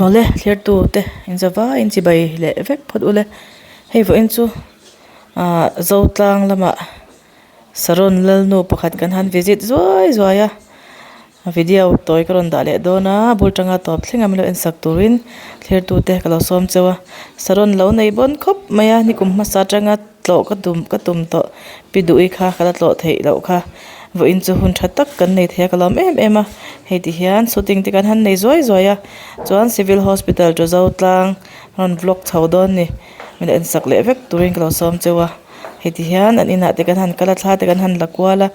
Awle thlertu te inzavaiin chibai leh vek phawt ule hei vawiin chu ahh zotlang lamah saron lalnu pakhat kan han visit zuai zuai a video tawi ka rawn dah leh dawn a bul tanga tawp thleng a min lo en sak turin thlertu te ka lo sawm cheu a saron lo nei bawn khawp mai a nikum hmasa atanga tlawh ka tum ka tum tawh pi duh i kha ka la tlawh theih loh kha vawiin chu hun tha tak kan nei thei a ka lawm em em a hei ti hian shooting te kan han nei zuai zuai a chuan civil hospital chu zo tlang rawn vlog chho dawn a ni min en sak leh vek turin ka lo sawm cheu a hei ti hian an inah te kan han kal a thla te kan han la kual a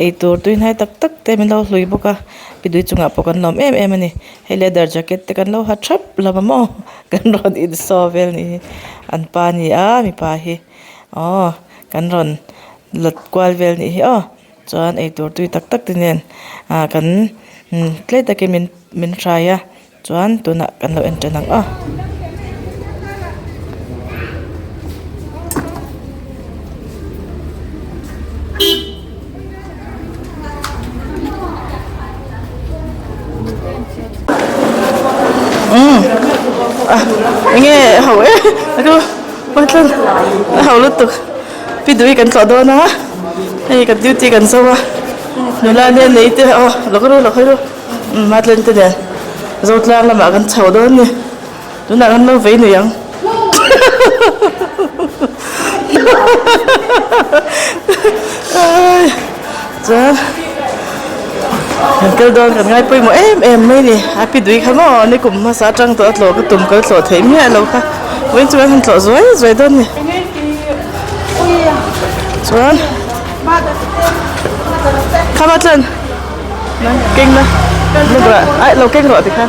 eitur tui hnai tak tak te min lo hlui bawk a pi duh i chungah pawh kan lawm em em a ni hei leather jacket te kan lo ha thap hlawm a maw. Kan rawn insaw vel ni hi an pa a ni a mipa hi aw kan rawn lawt kual vel nih hi aw chuan eitur tui tak tak te nen ah kan tlem takin min min hrai a chuan tunah kan lo en tan ang aw. Enge ho e a patling a ho lutuk pi duh hi kan tlawh dawn a hei kan duty kan zo a nula nen nei te aw lo ka ru lo khawi ru matlen te nen zotlang lamah kan chho dawn a ni. Tunah kan lo vei nui ang. Chuan kan kal dawn kan ngai pawimawh em em mai ni. A pi dui kha maw ni kum hmasa atang tawh a tlawh ka tum kal tlawh theih miah lo kha. Vawiin chu kan han tlawh zuai zuai dawn ni. Chuan khama chuan keng la blogger ah ai lo keng rawh tikhan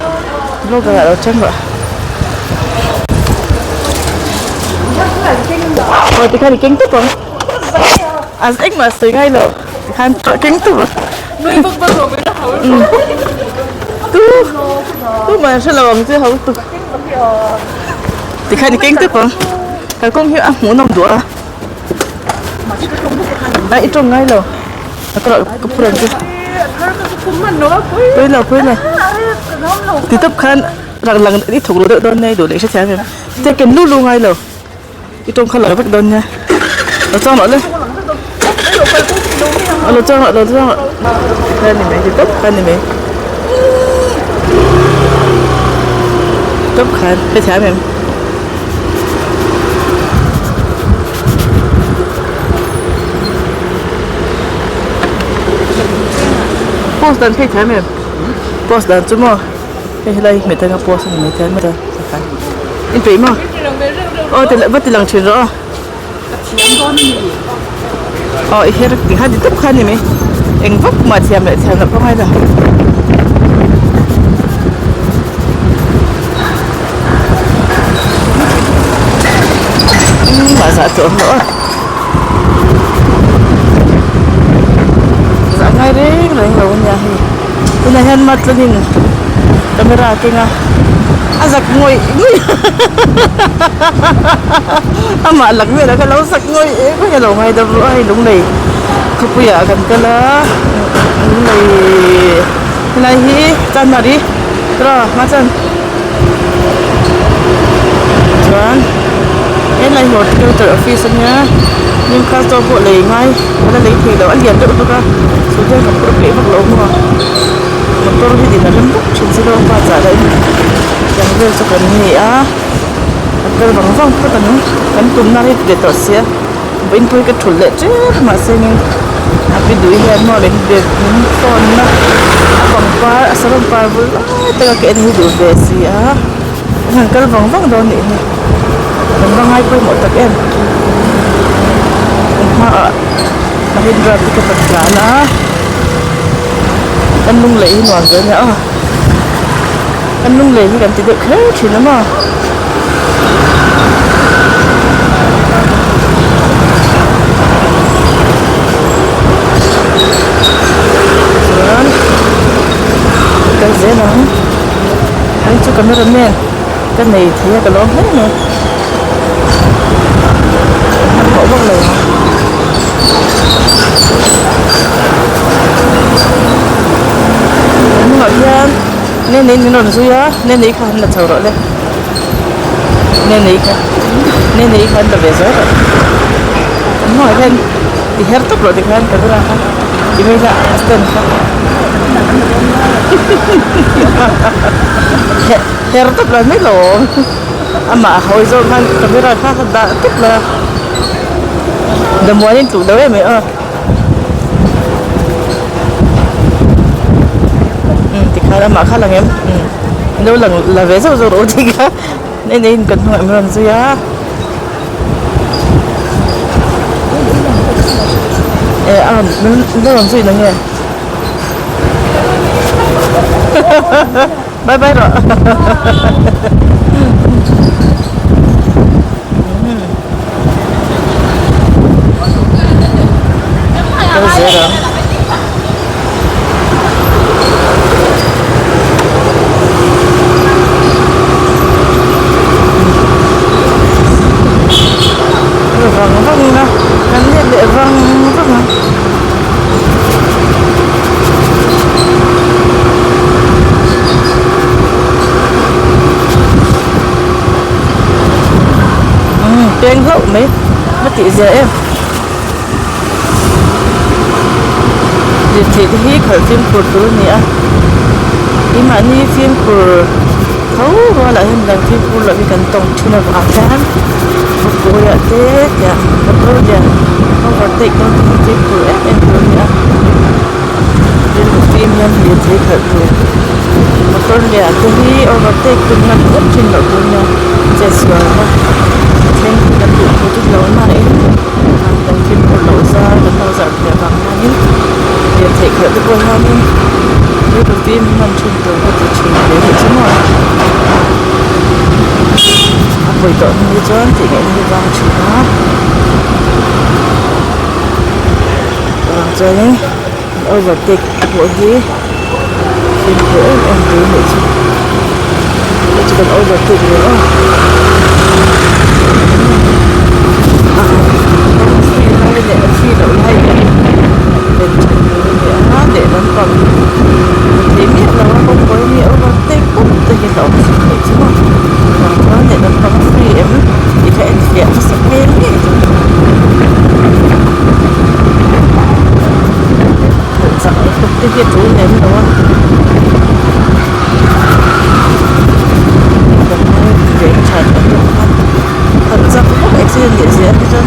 blogger ah lo chang rawh aw tikhan i keng tawp ang a engmah sawi ngai lo tikhan keng tawp ang tu tumah an hrelo ang che ho tuk tikhan i keng tawp ang kalkawng hi a hmuhnawm duh a ai i tawng ngai lo. Ka phur ang che. Pui lo pui lo. Ti tawp khan rang lang i thawk lo deuh dawn nia i duh leh i hrethiam em. Te ken lu lu ngai lo. I tawng kha lang vek dawn nia. Lo chuang rawh le. Lo chuang rawh lo chuang rawh. Ti khan ni mai ti tawp khan ni mai. Tawp khan hrethiam em. Post dan phei thiam em post dan chu maw hei helai hi hmeh atanga post a ni mai thei a in peih maw aw ti va ti lang thin rawh aw aw i her ti khan ti tawp kha a ni mai eng vak mah thiam leh thiam loh pawh a ngai lo. Mah zah tawh hlawh a zah ngai reng reng lo ania hei tunah hian matlanin camera a keng a a zak ngawih ngawih amah lak velah khan a lo zak ngawih ngawih a lo ngai deuh ruah a hei lunglei khawpuiah kan kal a lunglei helai hi chanmari tiraw hma chuan chuan helai horticulture office ania hnim kha chaw pawh lei ngai a la lei thei lo a lian deuh bawk a chu hian ka phur peih vak lo maw motor hi din a rem vak thin si lo pa chah lah in tiang vel chu kan ni a a kal vang vang phawt ang kan tumna hi ti leh tawh sia vawiin pawh hi ka thulh leh tep mahse eng a pi duh hian maw min min phone na a pangpar a saron par bul lai tak a ka en hi duh ve si a kan han kal vang vang dawn nih hi kan va ngai pawimawh tak em kan hmaah Mahindra pickup a tlan a kan lunglei hi nuam ve ania aw kan lunglei hi kan ti deuh kher thin a maw. Chuan kal zel ang hei chu camera man ka nei thei a ka lawm hle mai hmanhmawh vak lo ang a hnungah hian. Nenei min rawn zui a, Nenei kha han la chho rawh le. Nenei kha, Nenei kha an la ve zuai rawh. An hnungah hian ti her tawp rawh tikhan camera kha ti mai ila a stand kha. Her tawp la mai lo awm. Amah a hawi zawk khan camera kha a dah tawp la. Damuanin tluk deuh em em aw. Umm tikhan amah kha lang em umm lo lang la ve zauh zauh rawh u tikha nei neiin kan hnungah min rawn zui a eh a rawn min la rawn zui na nge bye bye rawh. Kal zel ang. Vang vang a kan let leh vang vang a. Umm peng hlauh mai a tih zia em lirthei te hi khalh fimkhur tur a ni a keimahni fimkhur tho rualah hian midang fimkhur loh hi kan tawng thin avang hian khawpuiah te tiang motor lian overtake dawn te hi fimkhur em em tur a ni a rilru fim hian lirthei khalh tur motor lian te hi overtake tum ngat ngawt thin loh tur nia chetsualna thleng hi kan duh thu chu lo nain kan fimkhur loh zar kan lo zar theih avang hianin lirthei khalh te pawh hianin rilru fim hi hman thin tur ka ti thin ve nih chu maw a pawi tawh hnu hi chuan tih ngaihna hi vang thin a. Vang chuanin an overtake te pawh hi fimkhur em em tur a nih chu hei chu kan overtake ve aw kawng free lai leh a free loh lai hi len that tur a ni a lehlam pang thei miah lo a kawngpui hi overtake pawp te hi hlauhawm thin a nih chu maw vang chuan lehlam pang a free em tih kha enfiah hmasa ngei ngei tur a ni. Khalh chak lutuk te hi a tul lem lo a kan that a tum kha khalh chak vak accident leh zel te chuan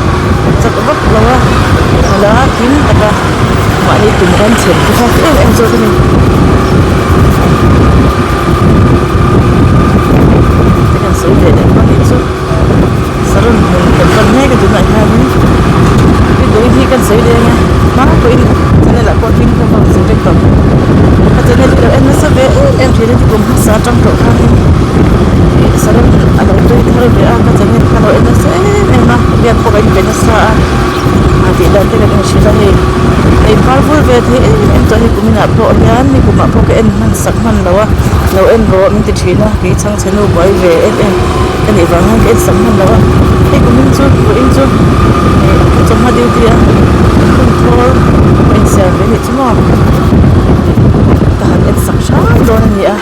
chak vak lo a la hlim taka mahni tum ram thlen te kha em em zawk a ni. Te kan sawi ve leh hma nih chu. Saron hmun kan pan mek a tunah hianin tui hi kan sawi leng a hma pawhin channel ah pawh hming pawh ka rawn sawi vek tawh ka channel hi lo en nasa ve em em thin a ni kum hmasa atang tawh khanin ih saron a lo tui thar ve a ka channel kha lo en nasa em em a biak pawh ka inpe nasa a a tih dan te kan inhrilh a hei hei par vur ve thei em em tawh hei kum inah pawh hian ni kumah pawh ka en hman sak hman lo a lo en rawh min ti thin a kei chhangchhe nu buai ve em em. Ka nih vang hian ka en sak hman lo a, hei kumin chu vawiin chu ih ka chawhma duty a hun thawl ka insiam ve anih chu maw ka han en sak hram dawn a ni a,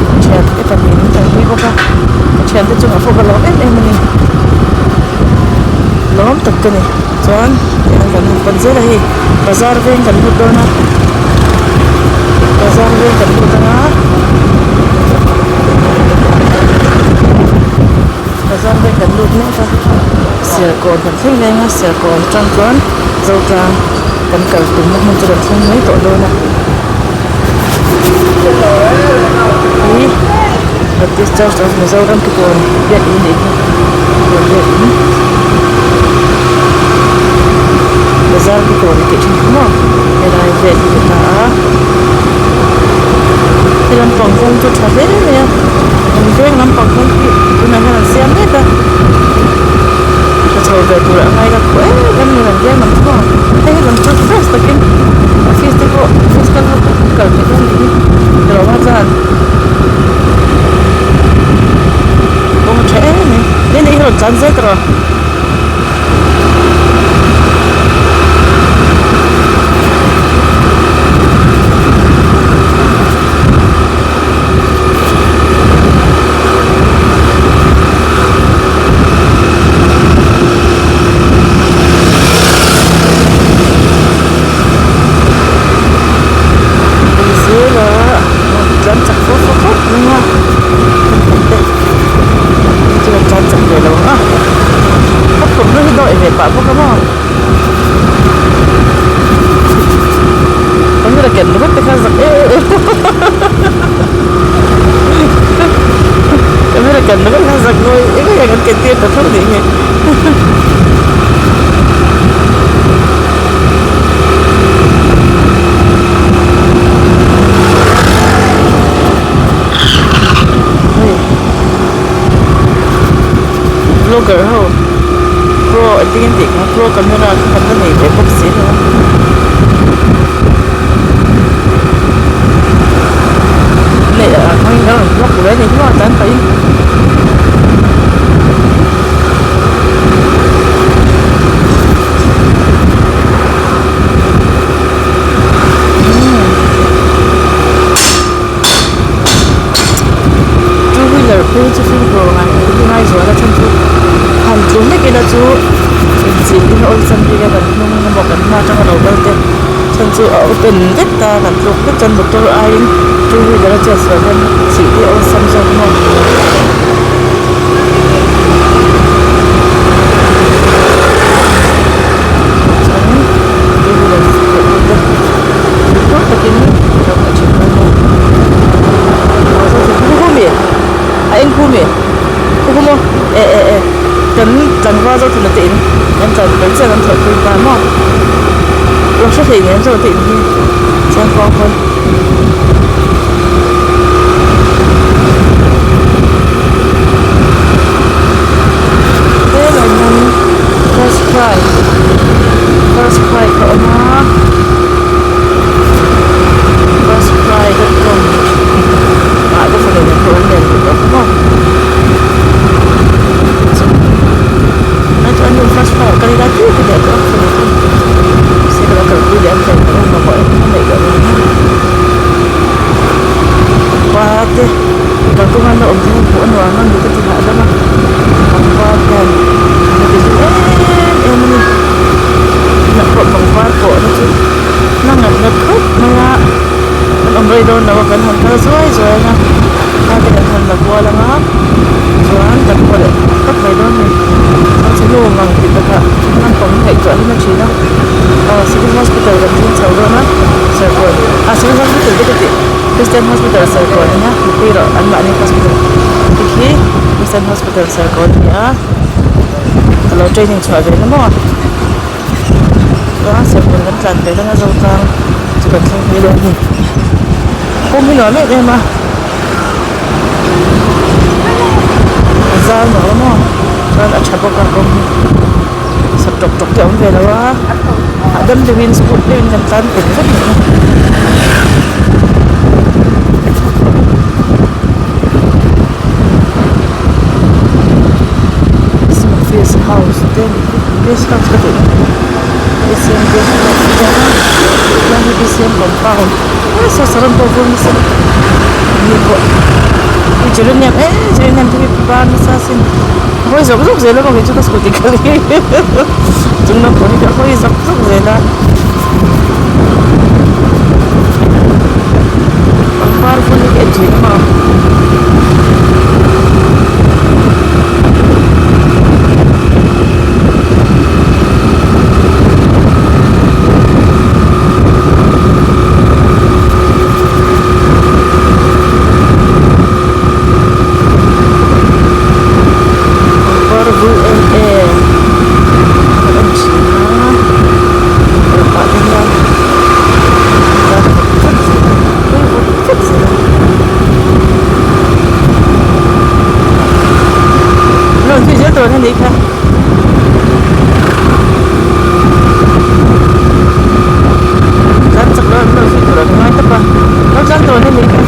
ka thiante pahnih min kalpui bawk a, ka thiante chungah pawh ka lawm em em a ni, lawm tak ka ni chuan tiang kan han pan zel a hei bazar veng kan lut dawn a bazar veng kan lut ang a. Bazar veng kan lut mek a Serkawn kan thleng leng a Serkawn atang chuan Zotlang kan kal tumna hmun chu kan thleng mai tawh dawn a hi Baptist Church of Mizoram Kikawn biakin nih hi Kikawn biakin Bazar Kikawn tih thin kha maw helai vel hi ni ta a. He lampang kawng chu tha hle mai a an veng lampang kawng hi tunah hian an siam mek a tha chho ve tur a ngai la khaw em em mai an veng lam chu maw hei he lam chu fresh takin office te pawh office kal ho pawh an kal theih dawn anih hi tlawma chuan kawng a tha em mai hei hi rawn tlan zet rawh. ken tir ta tho nih hi. Hei vlogger ho pro engtin nge an tih kha pro camera kha kan la nei ve bawk si lo a. Neih ah hmangin a rawn vlog ve a ni maw tan pahin. Two wheeler phei chu fimkhur ngai ngai zual a chhan chu han tlu hlek ila chu inchil in a awlsam bik a kan hnung emaw kan hma atanga lo kal te chhan chu a open vek ta kan tluk vek chuan motor aiin two wheeler a chet sual hian chhih te a awlsam zawk maw. Chuanin two wheeler khalh tu te fimkhur takin lo khalh thin dawn nia. Khu khu mi a eng khu mi khu khu maw e e e kan tlangval zawk thina te in kan tlan ber chiah kan thawh pui ta maw lo hre thei ngei zawk te in hi chuan khuang pawn. Helai hian first cry first cry kha a awm a first cry dot com ah te fanu nen pawh an len duh tawh maw chuan chuan nu first cry ah kal ila tir ka leh tawh a fanu chu mahse ka lo kalpui leh a fel tawh a mamawh em em a neih loh vang hian pangpar te kalkawng a la awm te hi hmuh a nuam a mit a ti hahdam a pangpar hian a ti hlim em em a ni tunah pawh pangpar pawh na chu a ngat ngat khawp mai a kan awm rei dawn lo a kan han kal zuai zuai ang a thla te kan han la kual ang a chuan kan haw leh phawt mai dawn a ni hmeichhe nu mang tih takah naupang ngaihtuah hi na thin a aw civil hospital kan thleng chho dawn a serkawn ah civil hospital te ka tih christian hospital serkawn a nia mipui erawh an mahni hospital te khi christian hospital serkawn a ni a ka lo training chhuah ve na maw chuan serkawn kan tlan ve dawn a zotlang chu kan thleng phei dawn a ni kawng hi nuam em em a a zau nuam a maw chuan a tha bawk a kawng hi. Sak tawk tawk te a awm ve lo a hahdam deuhin smooth deuhin kan tlan peng vek mai a. Guest house te guest house ka tih bcm guest house te a chuan hei bcm compound he saw saron pawh vur nasa ni pawh geranium eh geranium te hi par nasa a sin. Hawi zawk zawk zel a kei chu ka scooty khalh hi chung lam pawh hi ka hawi zawk zawk zel a pangpar vun hi ka en thin a maw. Pangpar vul em em a awm thin a rawh ah te hian a zar vut vut zel a tui vut vut zel a rawn zui zel dawn a nih kha. Tlan chak lo an rawn zui tur an ngai tawp a lo tlan dawn a nih kha.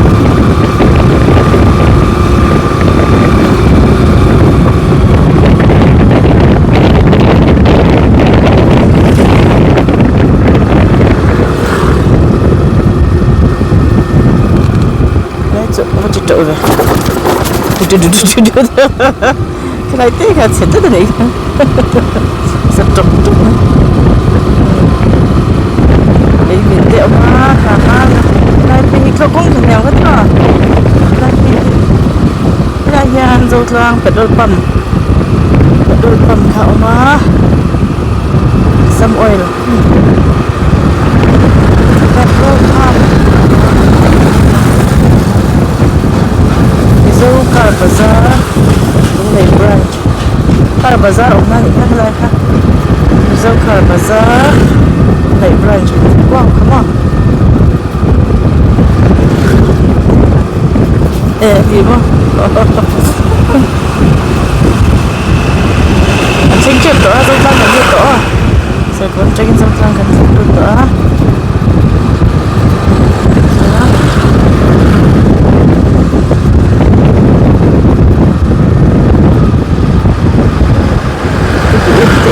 Helai te kha chhe tlat a nih kha sa tawk tawk mai lei min te a awm a kha kha helai phei hi thlawh kawng kha hniam ka ti maw helai phei hi helai hian Zotlang petrol pump petrol pump kha a awm a sam oil petrol pump Mizo car bazar Lunglei branch. Car bazar awmna a nih kha helai kha Mizo car bazar hnaih branch kuang kha maw e ti maw a thleng tep tawh a Zotlang kan lut tawh a Serkawn atangin Zotlang kan thleng lut tawh a.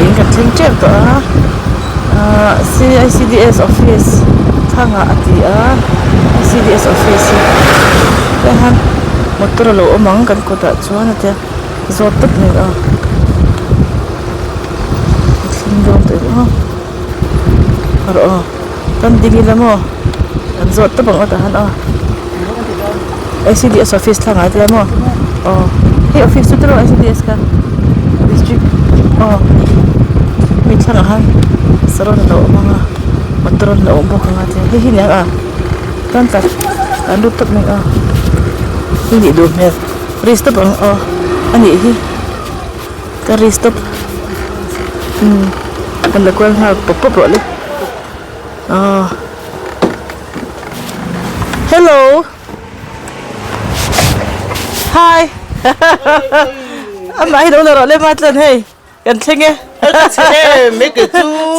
In kan thleng tep tawh a ahh C_I_C_D_S office thangah a ti a C_D_S office hi tah hian motor a lo awm ang kan kawtah chuan a tia zawt tawp mai a a thleng dawn tawh em aw rawh aw kan ding ila maw kan zawt tawp ang aw tah hian aw I_C_D_S office thlang ah tia maw aw hei office chu tiraw I_C_D_S kha district aw hemi thlang ah hian saron a lo awm ang a motor a lo awm bawk ang a tia hei hi aniang a chuan tah an lut tawp mai a hei nih duh hmel risk tawp ang aw a nih hi. Ka ri stop umm kan la kual nghal pawp pawp rawh le aw hello hi amah hi lo la rawh le matlan hei kan thleng e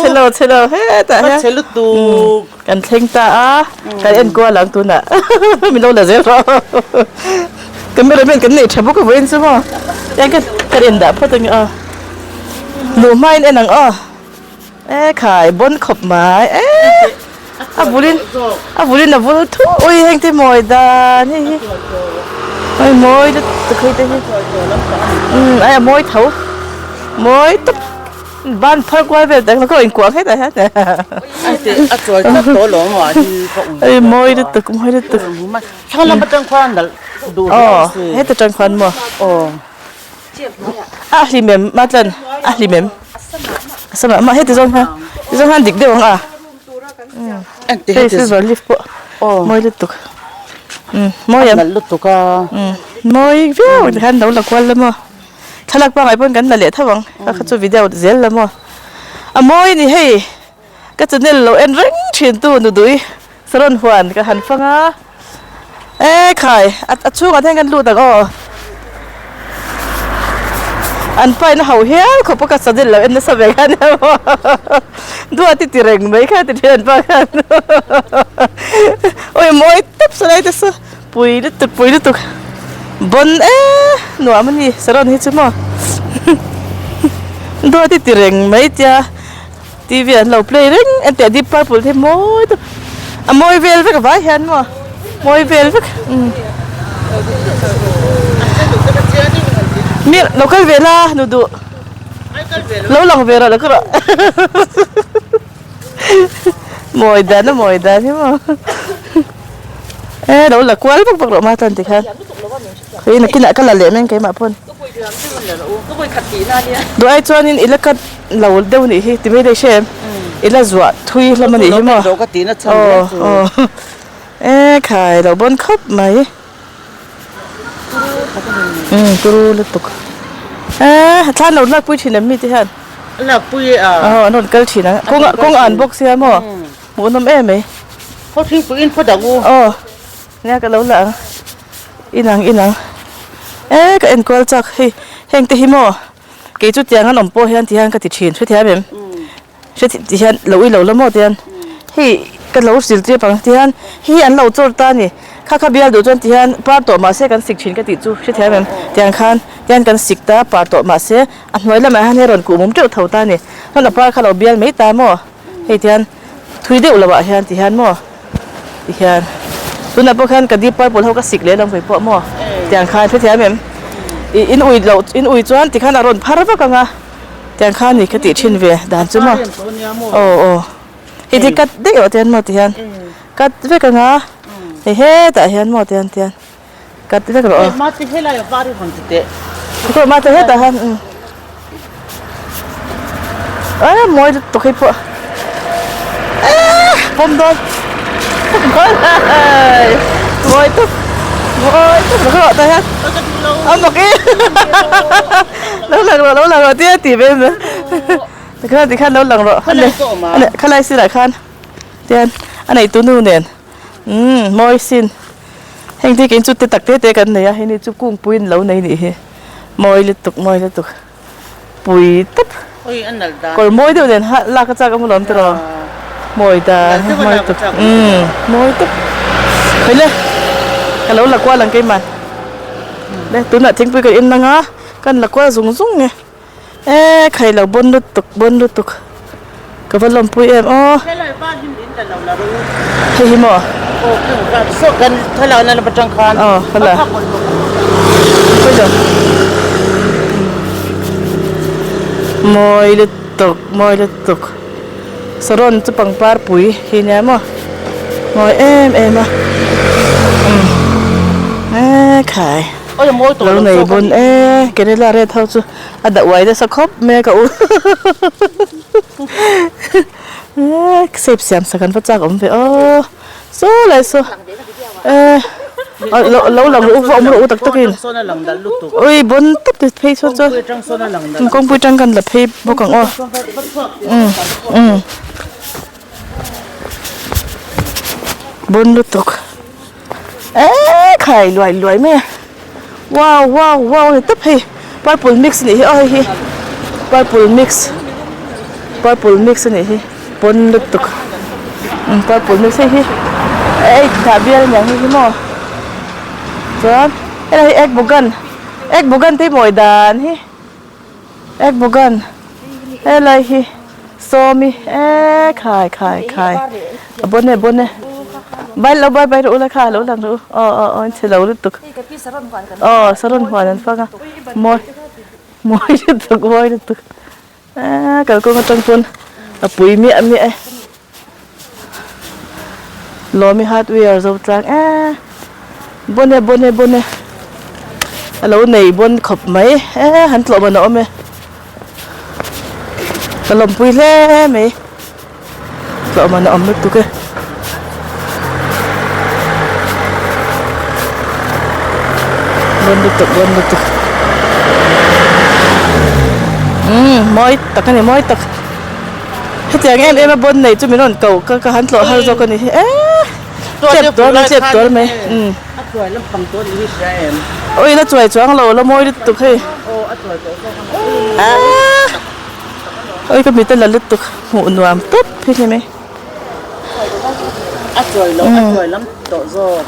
chhelo chhelo hetah hian kan thleng ta a kan en kual ang tunah min lo la zel rawh. Cameraman kan nei tha bawk a vawiin chu maw tiang ka ka en dah phawt ang aw luh hmain en ang aw e khai bawn khawp mai e a vulin a vulin a vul thuh ui heng te mawi dan hei hi hei mawi lutuk hei te hi umm ai a mawi tho mawi tawp. Ban phar kual vel tak ka inkuah hetah hian a chawi tlat tawh lo maw hi ka ui ei mawi lutuk mawi lutuk thlang lam atang khuan nalh duh aw heta tang khuan maw aw a hlim em matlan a hlim em a sama mah heti zawng hian ti zawng hian dik deuh ang a hei silver leaf pawh mawi lutuk mawi em nalh lutuk a mawi viau tikhian lo la kual la maw. Thlalak pangai pawn kan la leh tho ang kha kha chu video zel la maw a mawi a ni hei ka channel lo en reng thin tu nudui saron huan ka han fang a e khai a chhungah te hian kan lut ang aw an pain a ho hial khawp a ka channel lo en nasa ve kha nia maw duat i ti reng mai kha ti thin an pa khan awi mawi tawp saw lai te saw. Pui lutuk pui lutuk bawn e nuam a ni saron hi chu maw dawt i ti reng mai tia T V an lo play reng a tia deep purple te hi mawi tak a mawi vel vek vai hian maw mawi vel vek umm mi lo kal ve la nu duh lo lang ve rawh lo ka rawh Mawi dan a mawi dan hi maw e lo la kual vak vak rawh ma chuan tikhan khawi nakinah ka la leh mai ang keimah pawn duh ai chuanin i la cut lo deuh anih hi ti mai daih hre em i la zuah thui hlawm anih hi maw aw aw e khai lo bawn khawp mai. Umm turu lutuk eee thlan lo lakpui thin em mi te hian lakpui a aw an rawn kal thin ang kawng kawng an bawk sia maw hmuh nawm em mai khaw thingpui in phawt ang u aw nia ka lo la ang inang inang eee ka enkual chak hei heng te hi maw kei chu tiang an awm pawh hian ti hian ka ti thin hrethiam em. Hre ti hian lo ui lo la maw tihian hei ka lo sil tir ang tihian hei hi an lo chawr ta a ni kha kha bial duh chuan tihian par tawh mahse kan sik thin ka tih chu hre thiam em tiang khan tihian kan sik ta par tawh mahse a hnuai lamah hian hei rawn kuh mum teuh tho ta a ni chuan a par kha lo bial mai ta maw hei tihian thui deuh loh ah hian tihian maw tihian tunah pawh khan ka deep purple ho ka sik leh lo vawi pawh maw tiang khan hre thiam em ih in ui loh in ui chuan tikhan a rawn phar vak ang a. Tiang kha ni ka tih thin ve dan chu maw aw aw hei ti cut daih awh tian maw ti hian cut vek anga hei hetah hian maw tian tian cut vek rawh aw mate hetah hian umm a mawi lutuk hei pawh eee pawm dawn mawi tawp mawi tawp rawh tah hian. A mak e Lo lang rawh lo lang rawh tia ti ve mai Tikhan tikhan lo lang rawh Khalai sirah khan tian a neitu nu nen umm mawi sin heng te kei chu te tak te te kan nei a hei ni chu kungpui in lo nei nih hi mawi lutuk mawi lutuk pui tawp kawr mawi deuh nen ha lak a chak a lawm tiraw mawi dan hi mawi lutuk umm mawi tawp hei le ka lo la kual ang keimah le tunah thingpui kan in ang a kan la kual zung zung nge. E khai lo bawn lutuk bawn lutuk ka va lawmpui em aw hei hi maw aw hala khawi mawi lutuk mawi lutuk saron chu pangpar pui hi nia maw mawi em em a e khai lo nei bawn e kerela red ho chu. A dah uai nasa khawp mai a ka u Sep siam sak an va chak awm ve aw saw lai saw eh lo lo lang rawh u va awm rawh u tak tak in ui bon tawp te phei sawn chuan kawngpui tang kan la phei bawk ang aw um um bon lutuk eh khai luai luai mai a. Wow wow wow a ni tawp hei purple mix anih hi aw hei hi purple mix purple mix anih hi pawn lutuk umm purple mix hei hi ei thlah bial aniang hei hi maw chuan helai hi egg bugan egg bugan te hi mawi dan hi egg bugan helai hi sawmi eee khai khai khai a bawn e bawn e bai lo bai bai rawh u la kha lo lang rawh u aw aw aw in chhe lo lutuk aw saron huan an fang a mawi mawi lutuk mawi lutuk eee kalkawng atang pawn a pui miah miah e lawmi hardware zo tlang eee bawn e bawn e bawn e a lo nei bawn khawp mai eee han tlawh man a awm e ka lawmpui hle mai. Tlawm an awm lutuk e. Bawn lutuk bawn lutuk. Umm mawi tak a ni mawi tak. Hetiang em em a bawn nei chu min rawn ko ka ka han tlawh har zawk a ni hi eee chep tuar mai chep tuar mai umm. A chuai lampang tawh a ni hi hria em? Ui la chuai chuang lo la mawi lutuk hei. Aw a chuai tawh zawk a ni. Oi ka mit a la lutuk hmuh nuam tawp hi hle mai. A chuai lo a chuai lam tawh zawk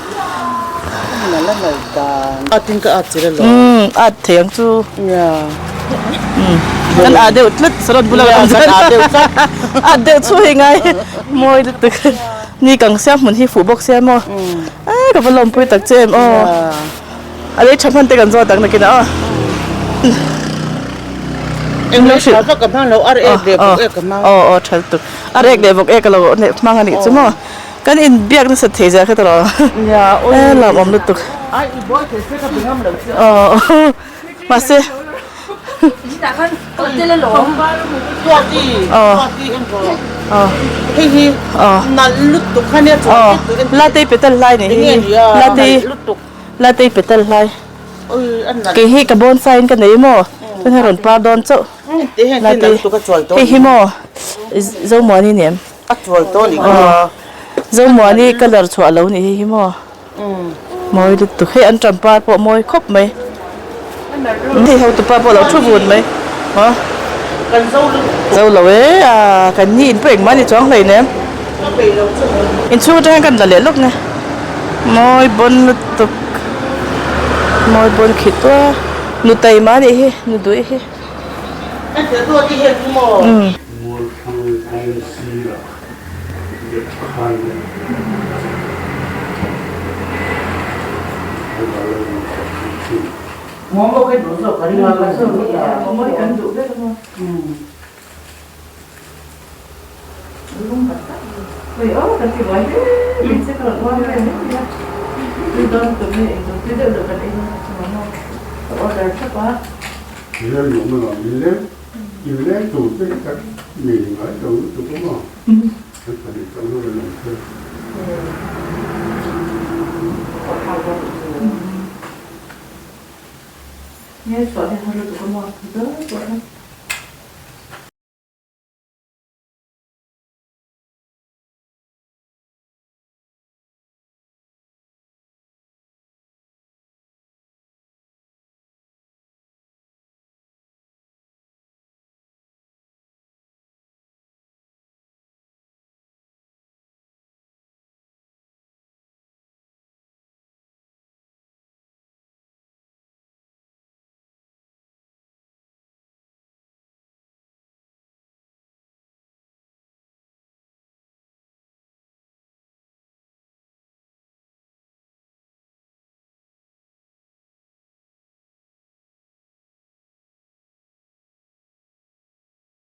a la lo dan a tin ka at chil alo. Umm at thei ang chu. Ya. Umm kan ah deuh tlat saron bula kan awm kan ah deuh tlat. At deuh chu hei ngai mawi lutuk ni kang sia hmun hi fuh bawk sia maw. A ka va lawmpui tak che em aw. A lei tha hman te kan zawt ang nakin ah aw. Eng lo hrilh vak ka hmang lo ar ek leh vawk ek ka hmang. Aw aw tha lutuk. Ar ek leh vawk ek a lo hmang a nih chu maw. Kan in biak nasa thei zia kha tawh lo. E lawm awm lutuk. Ai i buai thei se ka be ngam lo che. Aw mahse. Aw Hei hi nalh lutuk kha nia chuan Latte petal hlai nih hi. Latte Latte petal hlai. Kei hi ka bonsai in ka nei maw chuan hei rawn par dawn chauh latte hei hi maw Zomuani ni em aw Zomuani colour chhuah lo ni hei hi maw mawi lutuk hei an ṭam par pawh mawi khawp mai hei hotupa pawh a lo thu vun mai aw zo lo e a kan ni in pawh engmah ni chuang hleinem inchhung atang hian kan la leh lawk nge. Mawi bawn lutuk mawi bawn khi tua nu taima anih hi nu duh hi. Umm. Nge chhuah hi a har lutuk a maw?